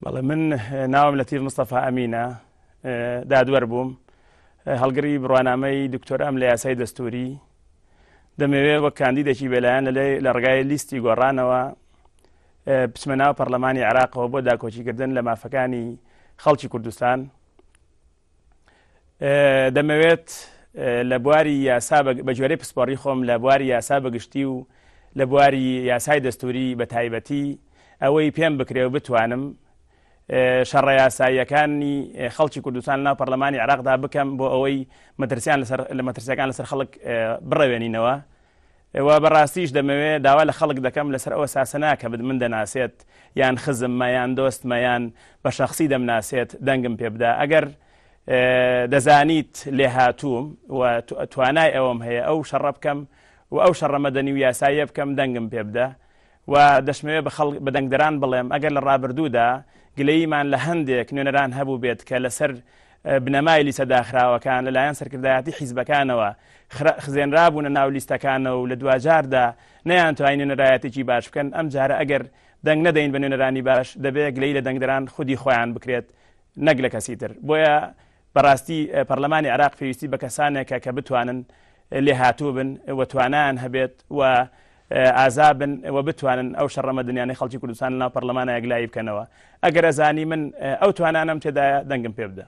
بەڵێ من ناوم لەتیف مستەفا ئەمینە، دادوەر بووم، هەڵگری بڕوانامەی دکتۆرام لە یاسای دەستووری. دەمەوێ وەک کاندیدێکی بێلایەن لە ڕێگای لیستی گۆڕانەوە بچمە ناو پەرلەمانی عێراقەوە بۆ داکۆکیکردن لە مافەکانی خەڵکی کوردستان. دەمەوێت لە بواری یاسا بە گوێرەی پسپۆڕی خۆم لە بواری یاسا بەگشتی و لە بواری یاسای دەستوری بە تایبەتی ئەوەی پێم بکرێ و بتوانم شەڕە یاساییەکانی خەڵکی کوردستان ناو پەرلەمانی عێراقدا بکەم بۆ ئەوەی مەترسیان لەسەر لە مەترسیەکان لەسەر خەڵک بڕەوێنینەوە و بەڕاستیش دەمەوێ داوا لە خەڵک دەکەم لەسەر ئەو ئەساسە نا کە من دەناسێت یان خزممە یان دۆستمە یان بە شەخسی دەمناسێت دەنگم پێ بدا ئەگەر دەزانیت لێهاتووم و توانای ئەوەم هەیە ئەو شەڕە بکەم و ئەو شەڕە مەدەنی و یاساییە بکەم دەنگم پێ بدە و دەشمەوێ بە خەڵک بە دەنگدەران بڵێم ئەگەر لە ڕابردوودا گلەییمان لە هەندێک نوێنەران هەبوو بێت کە لەسەر بنەمای لیستە داخراوەکان لەلایەن سەرکردایەتی حیزبەکانەوە خزێنرابوونە ناو لیستەکانەوە و لە دواجاردا نەیانتوانی نوێنەرایەتێکی باش بکەن، ئەم جارە ئەگەر دەنگ نەدەین بە نوێنەرانی باش دەبێ گلەیی لە دەنگدەران خودی خۆیان بکرێت نەک لە کەسی تر. بۆیە بەڕاستی پەرلەمانی عێراق پێویستی بە کەسانێکە کە بتوانن لێهاتوو بن و توانایان هەبێت و ئازا بن و بتوانن ئەو شەڕە مەدەنیانەی خەڵکی کوردستان لەناو پەرلەمانە یەکلایی بکەنەوە. ئەگەر ئەزانی من ئەو توانانەم تێدایە دەنگم پێ بدە.